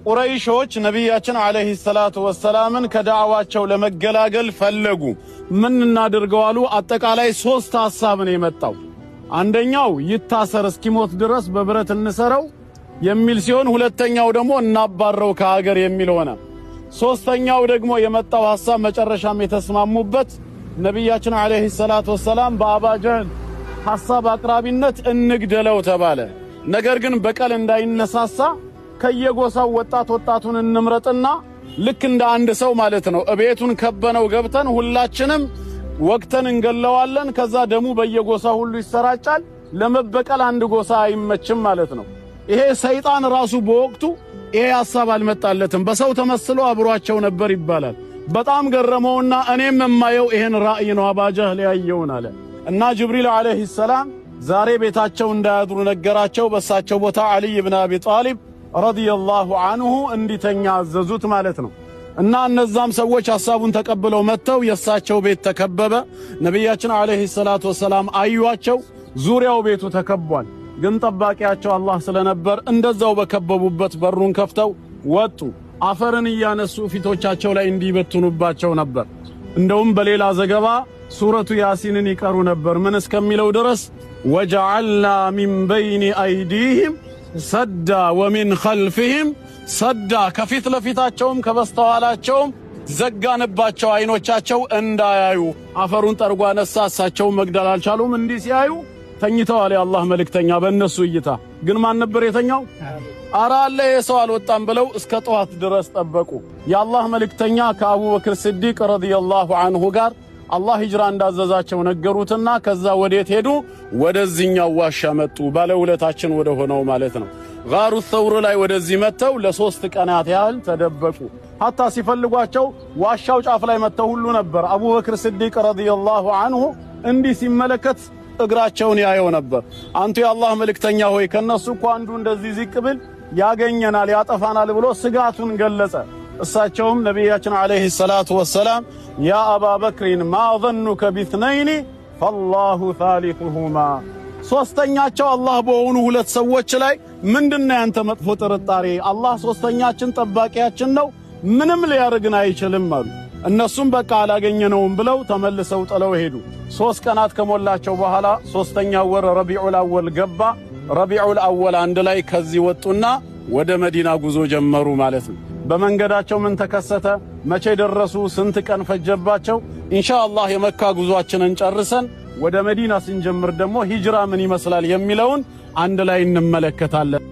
ቁረይሾች ነቢያችን ዓለይሂ ሰላቱ ወሰላምን ከዳዕዋቸው ለመገላገል ፈለጉ። ምን እናድርገው አሉ። አጠቃላይ ሶስት ሐሳብ ነው የመጣው። አንደኛው ይታሰር እስኪሞት ድረስ በብረት እንሰረው የሚል ሲሆን፣ ሁለተኛው ደግሞ እናባረው ከሀገር የሚል ሆነ። ሶስተኛው ደግሞ የመጣው ሐሳብ መጨረሻም የተስማሙበት ነቢያችን ዓለይሂ ሰላቱ ወሰላም በአባጀህል ሐሳብ አቅራቢነት እንግደለው ተባለ። ነገር ግን በቀል እንዳይነሳሳ ከየጎሳው ወጣት ወጣቱን እንምረጥና ልክ እንደ አንድ ሰው ማለት ነው እቤቱን ከበነው ገብተን ሁላችንም ወቅተን እንገለዋለን። ከዛ ደሙ በየጎሳው ሁሉ ይሰራጫል። ለመበቀል አንድ ጎሳ አይመችም ማለት ነው። ይሄ ሰይጣን ራሱ በወቅቱ ይሄ ሐሳብ አልመጣለትም። በሰው ተመስሎ አብሯቸው ነበር ይባላል። በጣም ገረመውና እኔም የማየው ይሄን ራእይ ነው አባጀህል ያየውን አለ። እና ጅብሪል ዓለይሂ ሰላም ዛሬ ቤታቸው እንዳያድሩ ነገራቸው። በሳቸው ቦታ ዓሊይ ብን አቢ ጣሊብ ረዲየላሁ አንሁ እንዲተኛ አዘዙት ማለት ነው። እና እነዛም ሰዎች ሐሳቡን ተቀብለው መጥተው የእሳቸው ቤት ተከበበ። ነቢያችን ዓለይሂ ሰላቱ ወሰላም አዩአቸው። ዙሪያው ቤቱ ተከቧል። ግን ጠባቂያቸው አላህ ስለነበር እንደዛው በከበቡበት በሩን ከፍተው ወጡ። አፈርን እያነሱ ፊቶቻቸው ላይ እንዲበትኑባቸው ነበር። እንደውም በሌላ ዘገባ ሱረቱ ያሲንን ይቀሩ ነበር። ምን እስከሚለው ድረስ وجعلنا من بين أيديهم سدا ومن خلفهم سدا፣ ከፊት ለፊታቸውም ከበስተኋላቸውም ዘጋንባቸው አይኖቻቸው እንዳያዩ። አፈሩን ጠርጎ አነሳ። እሳቸውን መግደል አልቻሉም። እንዲህ ሲያዩ ተኝተዋል የአላህ መልእክተኛ በእነሱ እይታ። ግን ማን ነበር የተኛው? አረ አለ የሰው አልወጣም ብለው እስከ ጠዋት ድረስ ጠበቁ። የአላህ መልእክተኛ ከአቡበክር ስዲቅ ረዲየላሁ አንሁ ጋር አላህ ሂጅራ እንዳዘዛቸው ነገሩትና ከዛ ወዴት ሄዱ? ወደዚህኛው ዋሻ መጡ። ባለውለታችን ወደ ሆነው ማለት ነው። ጋሩ ተውር ላይ ወደዚህ መጥተው ለሶስት ቀናት ያህል ተደበቁ። ሐታ ሲፈልጓቸው ዋሻው ጫፍ ላይ መጥተው ሁሉ ነበር። አቡበክር ስዲቅ ረዲየላሁ አንሁ እንዲህ ሲመለከት እግራቸውን ያየው ነበር። አንቱ የአላህ መልእክተኛ ሆይ ከነሱ እኮ አንዱ እንደዚህ ዝቅ ብል ያገኘናል፣ ያጠፋናል ብሎ ስጋቱን ገለጸ። እሳቸውም ነቢያችን ዓለይሂ ሰላቱ ወሰላም يا أبا بكر ما ظنك باثنين فالله ثالثهما፣ ሶስተኛቸው አላህ በሆኑ ሁለት ሰዎች ላይ ምንድነው ያንተ መጥፎ ጥርጣሬ? አላህ ሶስተኛችን ጠባቂያችን ነው፣ ምንም ሊያደርግን አይችልም አሉ። እነሱም በቃ አላገኘነውም ብለው ተመልሰው ጥለው ሄዱ። ሶስት ቀናት ከሞላቸው በኋላ ሶስተኛው ወር ረቢዑል አወል ገባ። ረቢዑል አወል አንድ ላይ ከዚህ ወጡና ወደ መዲና ጉዞ ጀመሩ ማለት ነው። በመንገዳቸው ምን ተከሰተ? መቼ ደረሱ? ስንት ቀን ፈጀባቸው? ኢንሻአላህ የመካ ጉዟችንን ጨርሰን ወደ መዲና ስንጀምር ደግሞ ሂጅራ ምን ይመስላል የሚለውን አንድ ላይ እንመለከታለን።